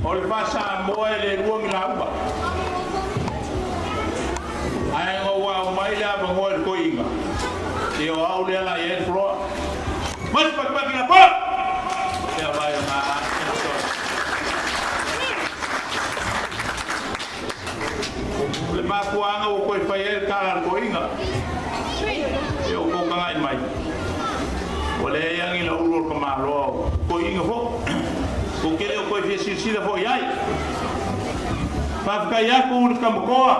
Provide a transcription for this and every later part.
O le faasamoa e le lua ni lauga. Ae ua aumai le avanoa i le toeaina, ia o au lea la i ai le floor. Mai se pakipaki la po! Ia vai o ngā Le mafuaaga ua toe fai ai le tala a le toeaina, ia ua tou tagai mai. Ua leai lava ni laulu o le tamaloa o toeaina foi. Ou te le o toe fia silasila foi i ai. Faafetai atu i le Tamatoa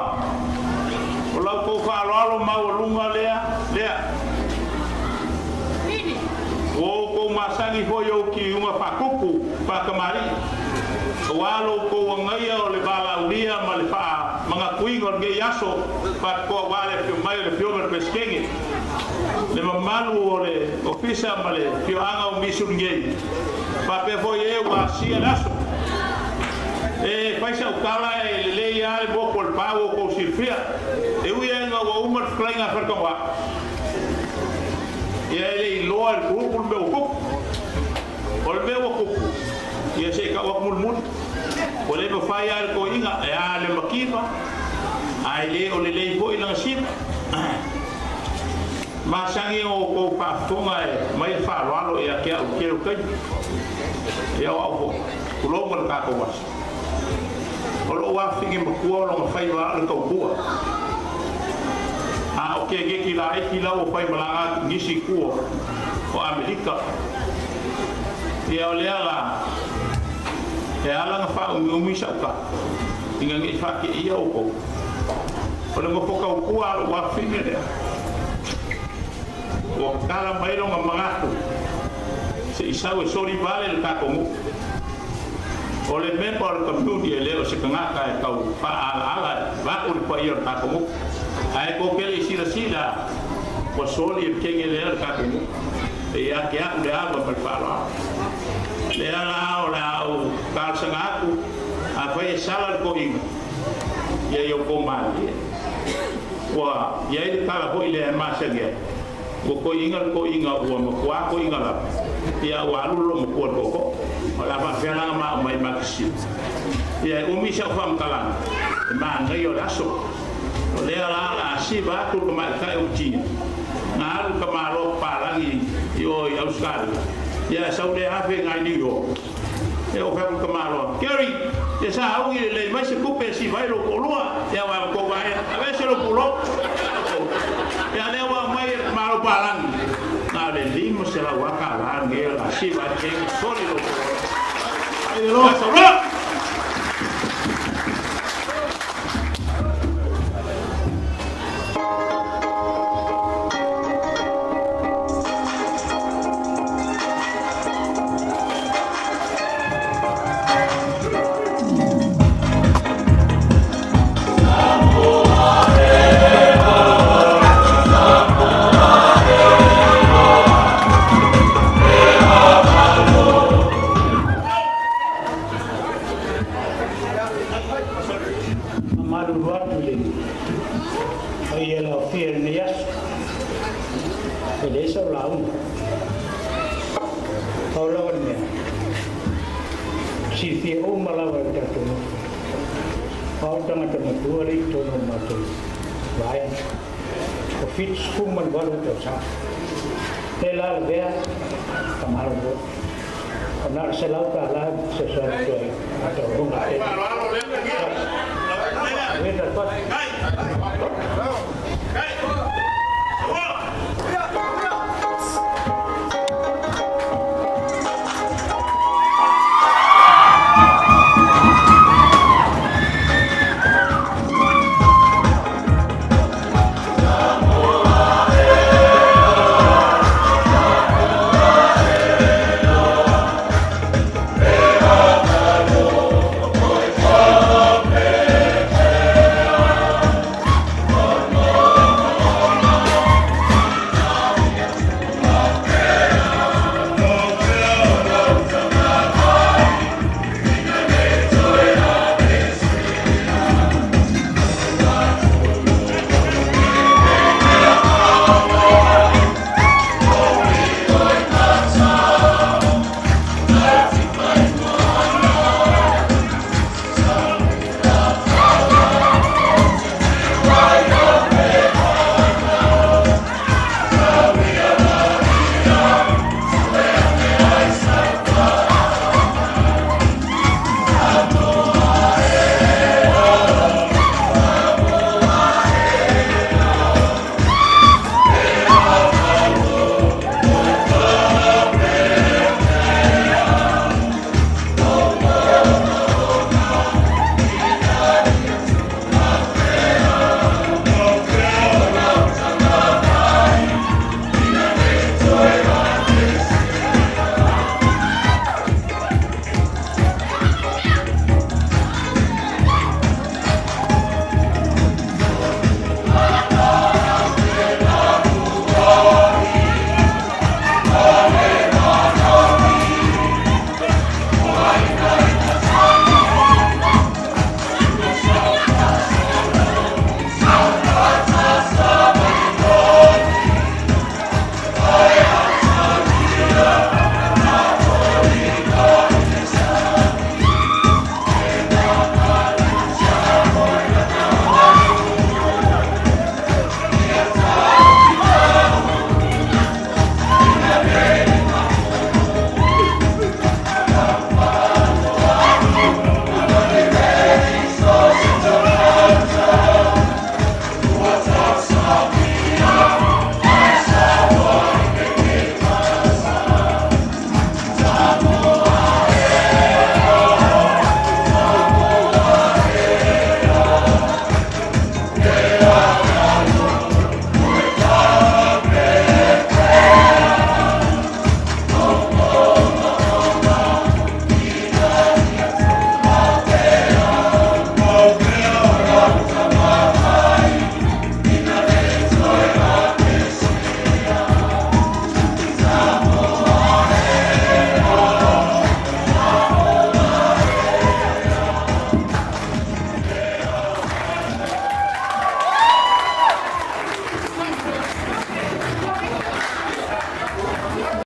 o la outou faaaloalo maualuga lea, lea. Ua outou masani foi i ou tiuga faatupu, faatamalii, aua lo outou agaia o le valaaulia ma le faamanatuina o lenei aso faapitoa aua le afio mai o le Afioga i le Peresetene, le mamalu o le Ofisa ma le afioaga o Misuri nei, faapea foi e ua asia le aso. E fai sau tala e lelei lava le motu o le pa ua outou silafia, e ui lava ina ua uma le fetalaiga a Faletauā, ia e le i iloa e le group le mea ua tupu. O le mea ua tupu, ia se i tau atu mulimuli. Ua le mafai lava e le toeaina e a le mativa, ae le o lelei foi lana siva. Masani o outou faafofoga e mai le faaaloalo ia te au i le tele o taimi. Ia o au foi, tulou ma le tatou aso. O lou afafine matua o lona faiva a o le tautua. A o Keneti laiti la ua faimalaga atu i nisi i tua o Amerika. Ia o lea la, e ala ona faaumiumi sau tala, ina ne i faateia outou. O le nofo tautua a lou afafine lea, ua tatala mai lona manatu se i sau e soli vale le tatou nuu. O le member o le community e le o se tagata e tau faaalaala e va'u le paia o le tatou nuu. Ae tou te le i silasila ua soli e le kenge lea le tatou nuu. E ia te a'u le ava ma le faaaloalo. Lea la o le a ou talosaga atu, afai e sala le toeaina, ia i outou malilie. Ua i ai le tala foi lea e masani ai, ua toeaina le toeaina ua matua toeaina lava, ia ua alu le loomatua i le tootoo. O le a faapefea la ona ma aumai makisi? Ia e umi sau faamatalaga, e manaia o le aso. O lea la o le a siva atu le tamaitai o Virginia, na alu ka Malo papalagi i o i Ausetalia, ia e sau lea afe i New York. E oo fai atu le tamaloa, Gary, ia sa augi lelei mai se tupe e siva ai lou toalua, ia aua ua tou vaai, aveese lou pulou. Ia lea ua aumai e le tamaloa papalagi, na o le $500 lenei o le a siva ai le soli lou pulou. Ia sau loa! Faamalulu atu i le paia o le aofia i lenei aso, e leai sau lauga. Pau lava le mea, silafia uma lava e le tatou nuu, o au le tagata matua lea i totonu o le matou vaega, ua 78 tausaga. Lea la lavea, faamalulu atu. O na o le $100 e fesoasoani atu ai i taualuga tele.